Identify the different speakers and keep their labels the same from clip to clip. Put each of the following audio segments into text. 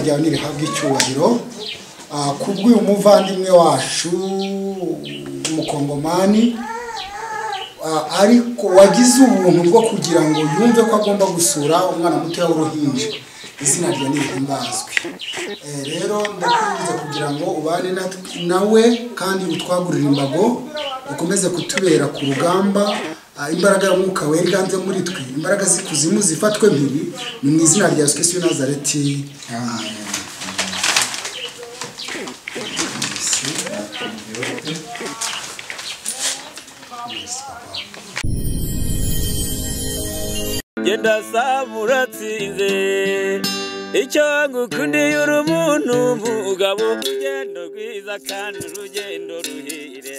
Speaker 1: Ryawe nirihabwe icyubahiro kubw'uyu muvandimwe wacu umukongomani, ariko wagize ubuntu bwo kugira ngo yumve ko agomba gusura umwana muto w'uruhinja. Izina ryawe nirihimbazwe. Rero ndakwinginze kugira ngo ubane nawe kandi utwagurire imbago, ukomeze kutubera ku rugamba. Imbaraga y'umwuka wera iganze muri twe, imbaraga z'ikuzimu zifatwe mpiri, ni mu izina rya Yesu Kristo w'i Nazareti. Amen.
Speaker 2: Genda samuratsinze icyo ngukundiye uri umuntu mugabo, urugendo rwiza kandi urugendo ruhire.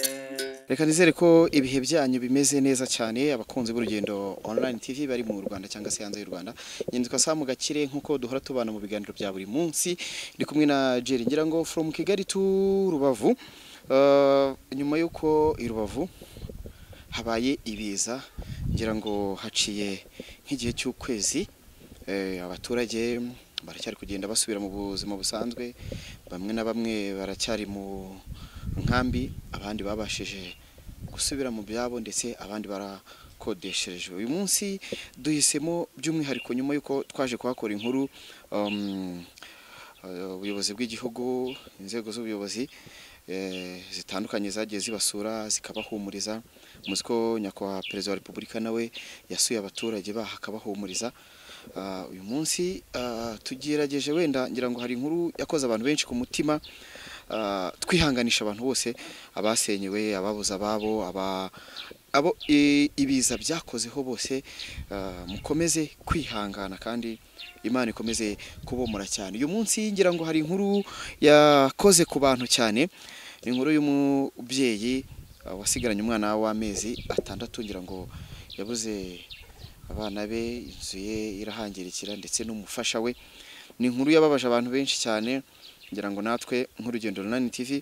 Speaker 3: Reka nizere ko ibihe byanyu bimeze neza cyane, abakunzi b'urugendo online TV bari mu Rwanda cyangwa se hanze y'u Rwanda. Nyandikwa Samu Gakire nkuko duhora tubana mu biganiro bya buri munsi, ndi kumwe na Jerry ngira ngo from Kigali to Rubavu. Nyuma yuko i Rubavu habaye ibiza, ngira ngo haciye nk'igihe cy'ukwezi, abaturage baracyari kugenda basubira mu buzima busanzwe, bamwe na bamwe baracyari mu nkambi, abandi babashije gusubira mu byabo ndetse abandi barakodesherejwe. Uyu munsi duhisemo by'umwihariko nyuma yuko twaje kuhakora inkuru, ubuyobozi bw'igihugu, inzego z'ubuyobozi zitandukanye zagiye zibasura zikabahumuriza. Muzi ko nyakubahwa Perezida wa Repubulika nawe yasuye abaturage baha akabahumuriza. Uyu munsi tugerageje wenda ngira ngo hari inkuru yakoze abantu benshi ku mutima, twihanganisha abantu bose abasenyewe, ababuze ababo, abo ibiza byakozeho bose, mukomeze kwihangana kandi Imana ikomeze kubomora cyane. Uyu munsi ngira ngo hari inkuru yakoze ku bantu cyane, ni inkuru y'umubyeyi wasigaranye umwana w'amezi 6, ngira ngo yabuze abana be, inzu ye irahangirikira ndetse n'umufasha we. Ni inkuru yababaje abantu benshi cyane, ngira ngo natwe nk'urugendo Online TV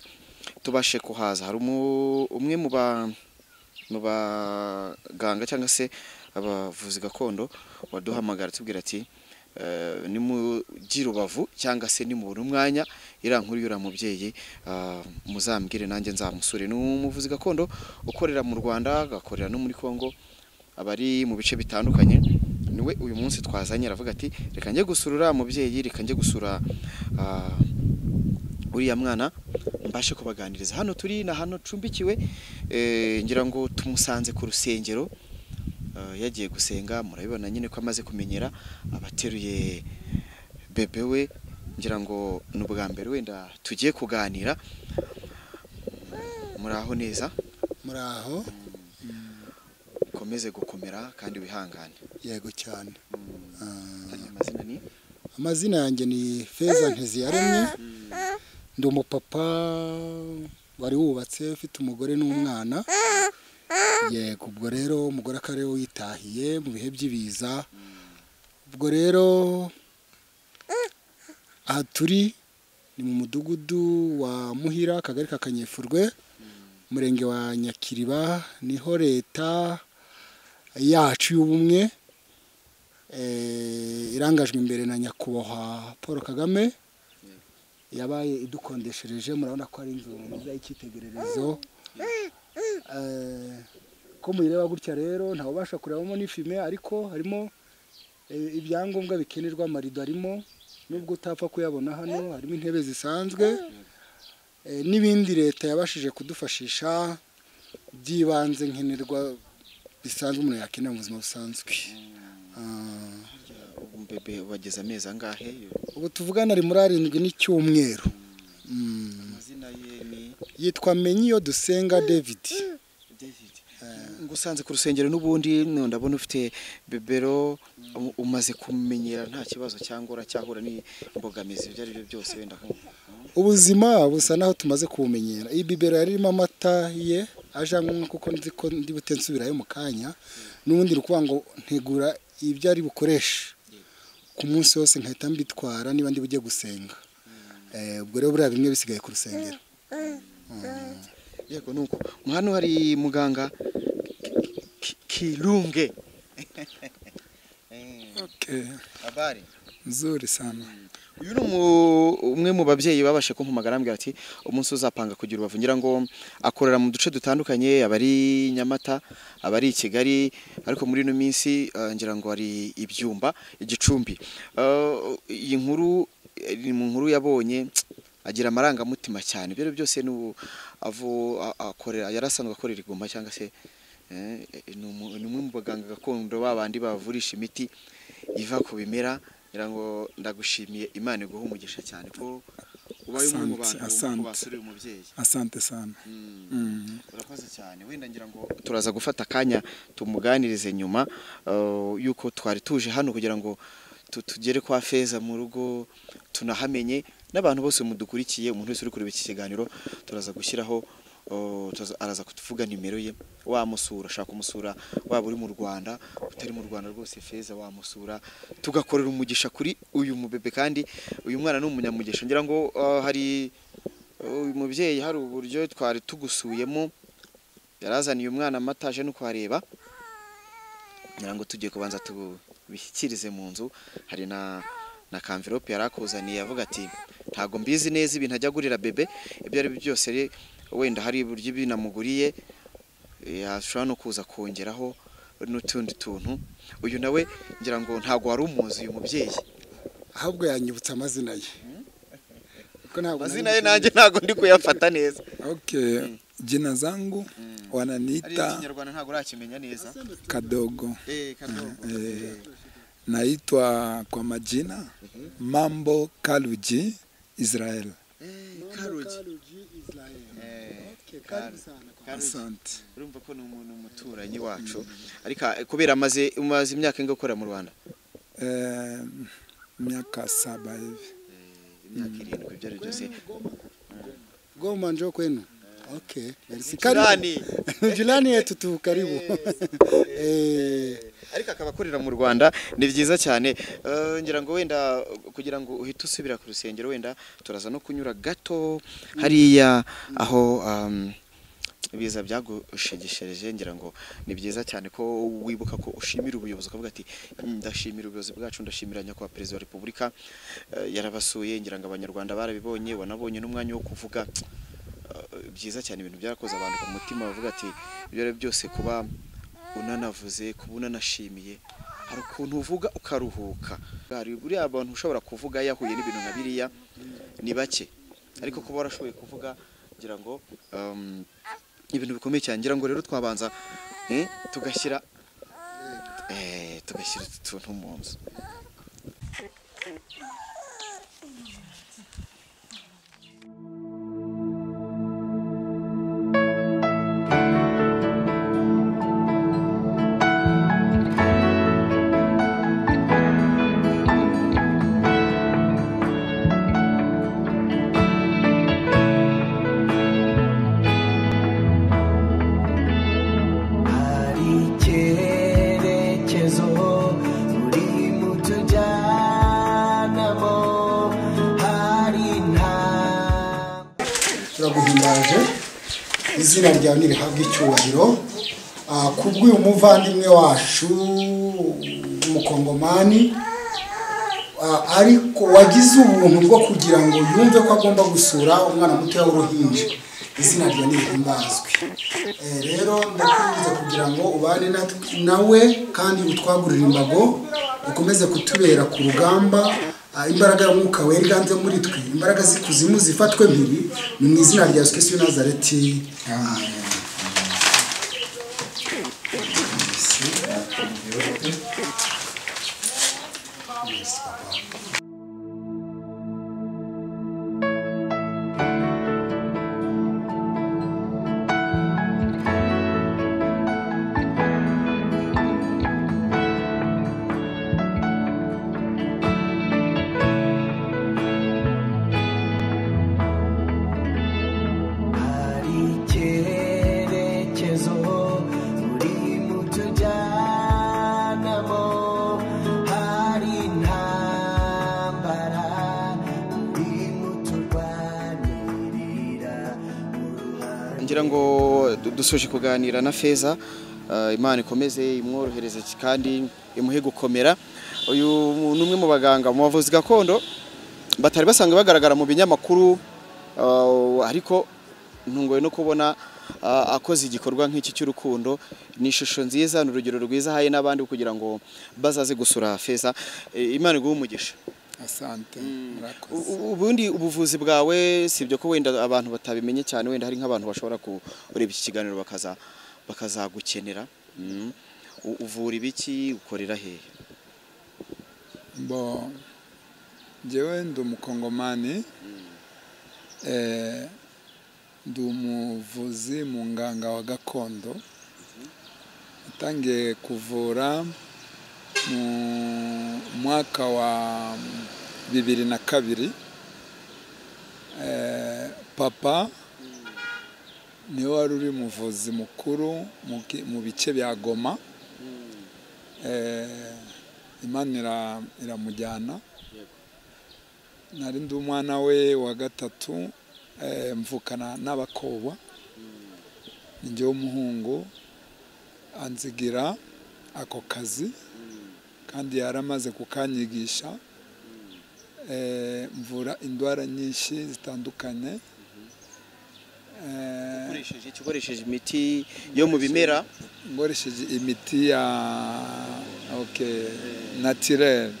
Speaker 3: tubashe kuhaza. Hari umwe mu baganga cyangwa se abavuzi gakondo waduhamagara tubwira ati ni mu Rubavu cyangwa se ni mu umwanya iriya nkuru y'uriya mubyeyi muzambwire nanjye nzamusure. Ni umuvuzi gakondo ukorera mu Rwanda, agakorera no muri Kongo, abari mu bice bitandukanye. Niwe uyu munsi twazanye, aravuga ati reka njye gusura uriya mubyeyi, reka njye gusura uriya mwana mbashe kubaganiriza. Hano turi na hano cumbikiwe, ngira ngo tumusanze ku rusengero, yagiye gusenga. Murabibona nyine ko amaze kumenyera, abateruye bebe we, ngira ngo ni ubwa mbere wenda tugiye kuganira. Muraho neza?
Speaker 1: Muraho.
Speaker 3: Ukomeze gukomera kandi wihangane.
Speaker 1: Yego cyane.
Speaker 3: Amazina ni?
Speaker 1: Amazina yanjye ni Feza Nteziyaremye. Ndi umupapa wari wubatse, ufite umugore n'umwana. Yego, ubwo rero umugore akaba witahiye mu bihe by'ibiza. Ubwo rero aha turi ni mu mudugudu wa Muhira, akagari ka Kanyefurwe, umurenge wa Nyakiriba, niho leta yacu y'ubumwe irangajwe imbere na nyakubahwa Paul Kagame yabaye idukondeshereje. Murabona ko ari inzu nziza y'icyitegererezo. Ko muyireba gutya rero ntawubasha kurebamo n'ifime, ariko harimo ibyangombwa bikenerwa, amarido arimo nubwo utapfa kuyabona hano, harimo intebe zisanzwe n'ibindi leta yabashije kudufashisha by'ibanze nkenerwa bisanzwe umuntu yakenera mu buzima busanzwe.
Speaker 3: Bebe wageze amezi angahe?
Speaker 1: Ubu tuvugana ari muri 7 n'icyumweru.
Speaker 3: Amazina ye ni?
Speaker 1: Yitwa Menyiyo Dusenga David.
Speaker 3: David. Ngusanze ku rusengero n'ubundi ndabona ufite bebero, umaze kumenyera nta kibazo cyangwa uracyahura n'imbogamizi ibyo ari byo byose? Wenda
Speaker 1: ubuzima busa naho tumaze kubumenyera. Iyi bibero yari irimo amata ye aje anywa, kuko nzi ko ndi bute nsubirayo mu kanya, n'ubundi rukuvuga ngo ntegura ibyo ari bukoreshe ku munsi wose nkahita mbitwara niba ndi bujye gusenga. Ubwo rero buriya bimwe bisigaye ku rusengero.
Speaker 3: Yego, nuko hano hari muganga Kirunge.
Speaker 4: Okay.
Speaker 3: Habari?
Speaker 4: Nzuri sana.
Speaker 3: Uyu ni umwe mu babyeyi babashe kumpamagara ambwira ati umunsi uzapanga kugira ubavu, ngira ngo akorera mu duce dutandukanye, abari Nyamata, abari i Kigali, ariko muri ino minsi ngira ngo ari ibyumba igicumbi. Iyi nkuru ni mu nkuru yabonye agira amarangamutima cyane. Ibyo byose akorera yarasanzwe akorera igoma cyangwa se ni umwe mu baganga gakondo babandi bavurisha imiti iva ku bimera. Ngira ngo ndagushimiye, Imana iguhe umugisha cyane ko ubaye umwe mu bantu basuriye umubyeyi.
Speaker 4: Asante sana.
Speaker 3: Urakoze cyane. Wenda ngira ngo turaza gufata akanya tumuganirize nyuma yuko twari tuje hano kugira ngo tugere kwa Feza mu rugo, tunahamenye n'abantu bose mudukurikiye. Umuntu wese uri kureba iki kiganiro turaza gushyiraho, araza kutuvuga nimero ye, wamusura ashaka kumusura, waba uri mu Rwanda utari mu Rwanda rwose Feza wamusura, tugakorera umugisha kuri uyu mubebe. Kandi uyu mwana ni umunyamugisha. Ngira ngo hari uyu mubyeyi hari uburyo twari tugusuyemo, yarazaniye umwana amata aje no kuhareba. Ngira ngo tugiye kubanza tubishyikirize mu nzu. Hari na kamverope yarakuzaniye avuga ati ntago mbizi neza ibintu ajya agurira bebe, ibyo ari byose wenda hari uburyo binamuguriye yashobora no kuza kongeraho n'utundi tuntu. Uyu nawe ngira ngo ntago wari umuzi uyu mubyeyi,
Speaker 1: ahubwo yanyibutsa amazina ye.
Speaker 3: Amazina ye nanjye ntago ndi kuyafata neza.
Speaker 4: Okay, jina zangu wananiita
Speaker 3: Kinyarwanda ntago urakimenya neza.
Speaker 4: Kadogo.
Speaker 3: Kadogo.
Speaker 4: Naitwa kwa majina Mambo Kaluji Israel.
Speaker 3: Kaluji
Speaker 1: Israel. Okay, karibu sana.
Speaker 4: Asante.
Speaker 3: Urumva ko ni umuntu muturanyi wacu, ariko kubera amaze imyaka ingahe ukora mu Rwanda?
Speaker 4: Miaka 7 hivi.
Speaker 3: Imyaka 7 ibyo ari byose.
Speaker 1: Goma njoo kwenu. Okay, merci. Karibu. Jirani yetu tu, karibu.
Speaker 3: Ariko akaba akorera mu Rwanda, ni byiza cyane. Ngira ngo wenda kugira ngo uhite usubira ku rusengero, wenda turaza no kunyura gato hariya aho ibiza byagushegeshereje. Ngira ngo ni byiza cyane ko wibuka ko ushimira ubuyobozi, ukavuga ati ndashimira ubuyobozi bwacu, ndashimira nyakubahwa Perezida wa Repubulika yarabasuye. Ngira ngo abanyarwanda barabibonye, wanabonye n'umwanya wo kuvuga. Byiza cyane, ibintu byarakoze abantu ku mutima, bavuga ati ibyo byose kuba unanavuze, kuba unanashimiye, hari ukuntu uvuga ukaruhuka. Hari buriya abantu ushobora kuvuga yahuye n'ibintu nka biriya ni bake, ariko kuba warashoboye kuvuga ngira ngo ibintu bikomeye cyane. Ngira ngo rero twabanza tugashyira utuntu mu nzu.
Speaker 1: Turaguhimbaje, izina ryawe nirihabwe icyubahiro. Kubw'uyu muvandimwe wacu umukongomani, ariko wagize ubuntu bwo kugira ngo yumve ko agomba gusura umwana muto w'uruhinja, izina ryawe nirihimbazwe. Rero ndakwinginze kugira ngo ubane nawe kandi utwagurire imbago, ukomeze kutubera ku rugamba. Imbaraga y'umwuka wera iganze muri twe, imbaraga z'ikuzimu zifatwe mpiri, ni mu izina rya Yesu Kristo w'i Nazareti. Amen.
Speaker 3: Ngira ngo dusoje kuganira na Feza, Imana ikomeze imworohereze kandi imuhe gukomera. Uyu ni umwe mu baganga mu bavuzi gakondo batari basanzwe bagaragara mu binyamakuru, ariko ntungoye no kubona akoze igikorwa nk'iki cy'urukundo. Ni ishusho nziza, ni urugero rwiza ahaye n'abandi kugira ngo bazaze gusura Feza. Imana iguhe umugisha.
Speaker 4: Asante, murakoze.
Speaker 3: Ubundi ubuvuzi bwawe, sibyo ko wenda abantu batabimenye cyane, wenda hari nk'abantu bashobora kureba iki kiganiro bakazagukenera. Uvura ibiki, ukorera hehe?
Speaker 4: Bo njyewe ndi umukongomani, ndi umuvuzi mu nganga wa gakondo. Natangiye kuvura mu mwaka wa 2002. Papa niwe wari uri muvuzi mukuru mu bice bya Goma. Imana iramujyana. Nari ndi umwana we wa gatatu, mvukana n'abakobwa, ninjye w'umuhungu. Anzigira ako kazi kandi yaramaze kukanyigisha. Mvura indwara nyinshi zitandukanye.
Speaker 3: Ukoresheje imiti yo mu bimera?
Speaker 4: Nkoresheje imiti ya naturel.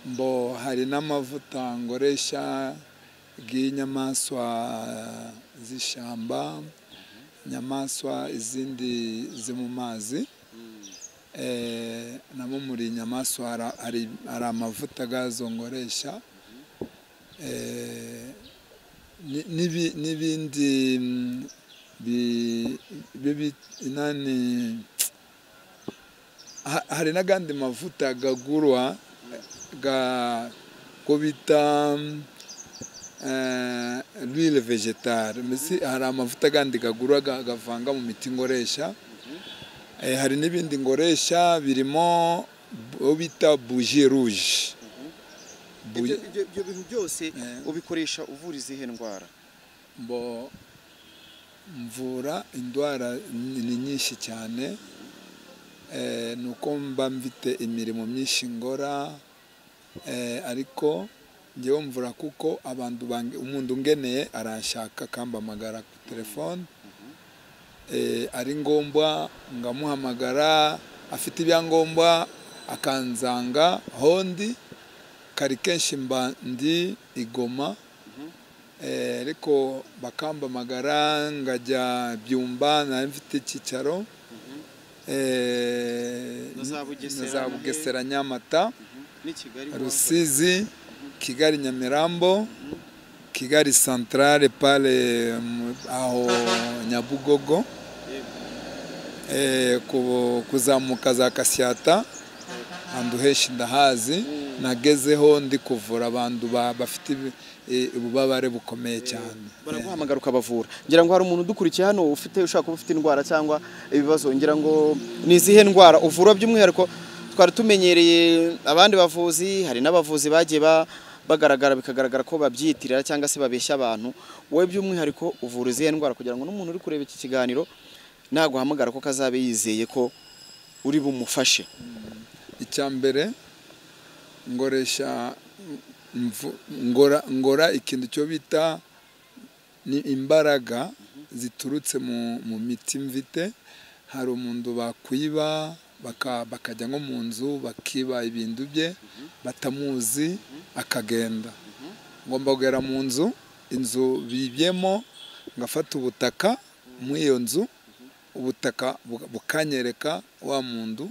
Speaker 4: Mbo hari n'amavuta ngoresha y'inyamaswa z'ishyamba, inyamaswa izindi zo mu mazi. Namo muri inyamaswa hari amavuta gazo ngoresha, n'ibindi nani, hari n'agandi mavuta gagurwa ga ko bita l'huile végétale. Mbese hari amavuta gandi gagurwa gavanga mu miti ngoresha. Hari n'ibindi ngoresha birimo bita bougie rouge.
Speaker 3: Ibyo bintu byose ubikoresha uvura izihe ndwara?
Speaker 4: Mbo mvura indwara ni nyinshi cyane. Nuko mba mfite imirimo myinshi ngora, ariko njyewe mvura kuko abantu umuntu ngeneye aranshaka akambamagara ku telefone, ari ngombwa ngamuhamagara, afite ibyangombwa akanzanga hondi. Kari kenshi mba ndi igoma, ariko bakambamagara ngajya Byumba, nari mfite icyicaro na Bugesera, Nyamata, Rusizi, Kigali Nyamirambo, Kigali Centrale pale aho Nyabugogo, kuzamuka za Kasyata, ahantu henshi ndahazi. Nagezeho ndi kuvura abantu bafite ububabare bukomeye cyane.
Speaker 3: Baraguhamagara ukabavura. Ngira ngo hari umuntu udukurikiye hano ufite ushaka kuba ufite indwara cyangwa ibibazo, ngira ngo ni izihe ndwara uvura by'umwihariko? Twari tumenyereye abandi bavuzi, hari n'abavuzi bagiye bagaragara bikagaragara ko babyitirira cyangwa se babeshya abantu. Wowe by'umwihariko uvura izihe ndwara kugira ngo n'umuntu uri kureba iki kiganiro naguhamagara ko kazabe yizeye ko uri bumufashe?
Speaker 4: Icya mbere ngoresha ngora ikintu cyo bita ni imbaraga ziturutse mu miti mvite. Hari umuntu bakwiba bakajya nko mu nzu bakiba ibintu bye batamuzi akagenda. Ngomba kugera mu nzu, inzu bibyemo, ngafata ubutaka muri iyo nzu, ubutaka bukanyereka wa muntu,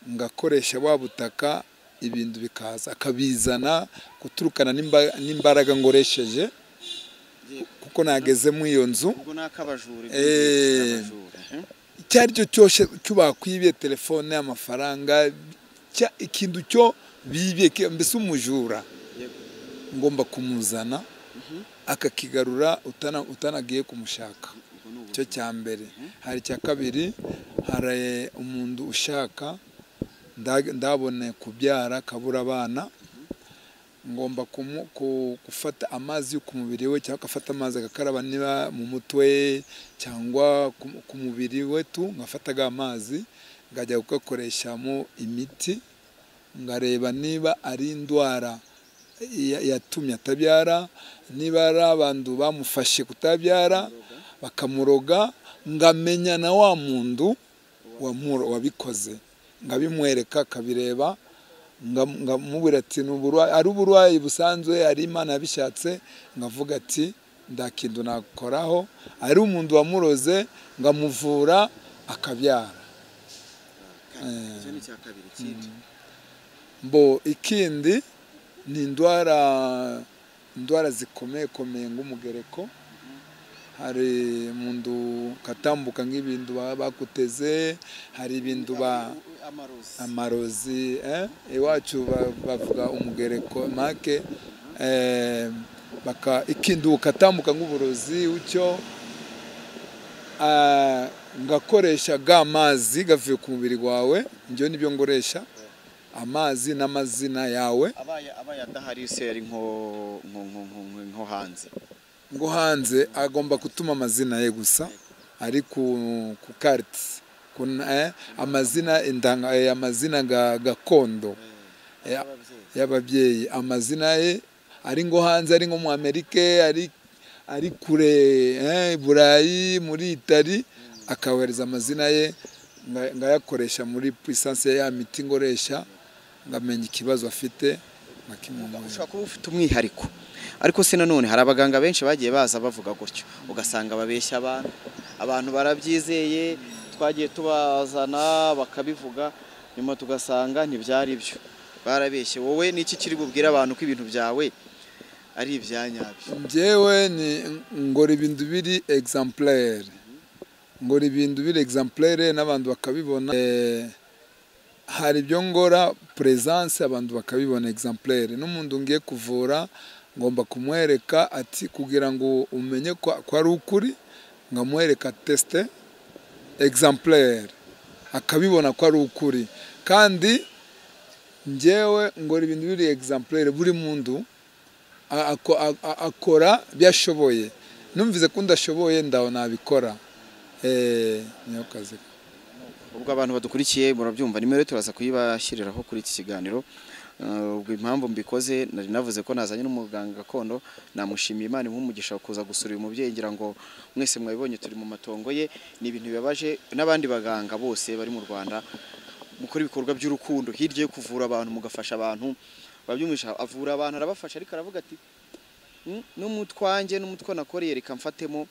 Speaker 4: ngakoresha wa butaka ibintu bikaza akabizana guturukana n'imbaraga ngoresheje kuko nageze mu iyo nzu. Icyo cyo cyose cyubakwibiye telefone, amafaranga, ikintu cyo bibye, mbese umujura ngomba kumuzana akakigarura utanagiye kumushaka. Cyo cya mbere. Hari icya kabiri, hari umuntu ushaka ndabone kubyara akabura abana, ngomba gufata amazi ku mubiri we cyangwa agafata amazi agakaraba niba mu mutwe cyangwa ku mubiri we tu, ngafata amazi ngajya kugakoreshamo imiti ngareba niba ari indwara yatumye atabyara, niba ari abantu bamufashe kutabyara bakamuroga, ngamenya na wa muntu wabikoze, ngabimwereka akabireba, ngamubwira ati ari uburwayi busanzwe, ari Imana yabishatse, ngavuga ati ndakindu nakoraho, ari umuntu wamuroze ngamuvura akabyara. Mbo ikindi ni indwara zikomeye komeye ng'umugereko. Hari mundu katambuka nk'ibintu bakuteze, hari ibintu ba amarozi, iwacu bavuga umugereko make, baka ikindu katambuka nk'uburozi ucyo, ngakoresha ga mazi gavuye ku mubiri wawe, njyo nibyo ngoresha amazi n'amazina yawe.
Speaker 3: Abaye adahari se ari nko nko hanze,
Speaker 4: ngo hanze agomba gutuma amazina ye gusa ari ku carte, amazina indanga, amazina gakondo y'ababyeyi, amazina ye ari ngo hanze, ari nko mu Amerika, ari kure Burayi, muri Itali, akawereza amazina ye ngayakoresha muri puissance ya miti ngoresha, ngamenya ikibazo afite.
Speaker 3: Ushobora kuba ufite umwihariko, ariko se nanone hari abaganga benshi bagiye baza bavuga gutyo, ugasanga babeshya abantu barabyizeye, twagiye tubazana bakabivuga, nyuma tugasanga ntibyari byo, barabeshye. Wowe niki kiri bubwira abantu ko ibintu byawe ari ibyanyabyo?
Speaker 4: Njyewe ni ngora ibintu biri exemplaire, ngora ibintu biri exemplaire n'abantu bakabibona. Hari ibyo ngora presence abantu bakabibona exemplaire. N'umuntu ngiye kuvura ngomba kumwereka ati kugira ngo umenye ko ari ukuri, ngamwereka teste exemplaire akabibona ko ari ukuri. Kandi njyewe ngora ibintu biri exemplaire, buri muntu akora byashoboye, numvize ko ndashoboye ndaho nabikora. Niyo kazi.
Speaker 3: Ubwo abantu badukurikiye murabyumva, nimero turaza kuyibashyiriraho kuri iki kiganiro. Ubwo impamvu mbikoze nari navuze ko nazanye n'umuganga gakondo, namushimiye Imana imuha kuza gusura uyu mubyeyi, ngira ngo mwese mwabibonye turi mu matongo ye. Ni ibintu bibabaje, n'abandi baganga bose bari mu Rwanda mukora ibikorwa by'urukundo hirya yo kuvura abantu, mugafasha abantu babyumvisha, avura abantu arabafasha, ariko aravuga ati n'umutwanjye n'umutwe nakoreye reka mfatemo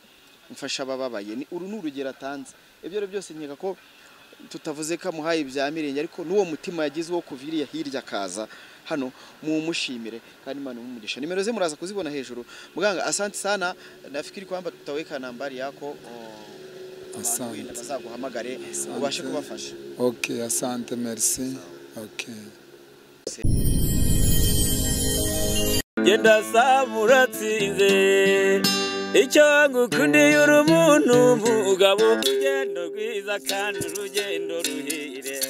Speaker 3: mfasha abababaye. Uru ni urugero atanze. Ibyo byose nkeka ko tutavuze ko amuhaye ibya mirenge, ariko n'uwo mutima yagize wo kuviriya hirya akaza hano, mumushimire kandi Imana imumugisha. Nimero ze muraza kuzibona hejuru. Muganga, asante sana, nafikiri kwamba tutaweka nambari yako,
Speaker 4: asante,
Speaker 3: bazaguhamagare ubashe kubafasha.
Speaker 4: Okay, asante, merci. Okay.
Speaker 2: Genda samuratsinze icyo ngukundiye uri umuntu mugabo, urugendo rwiza kandi urugendo ruhire.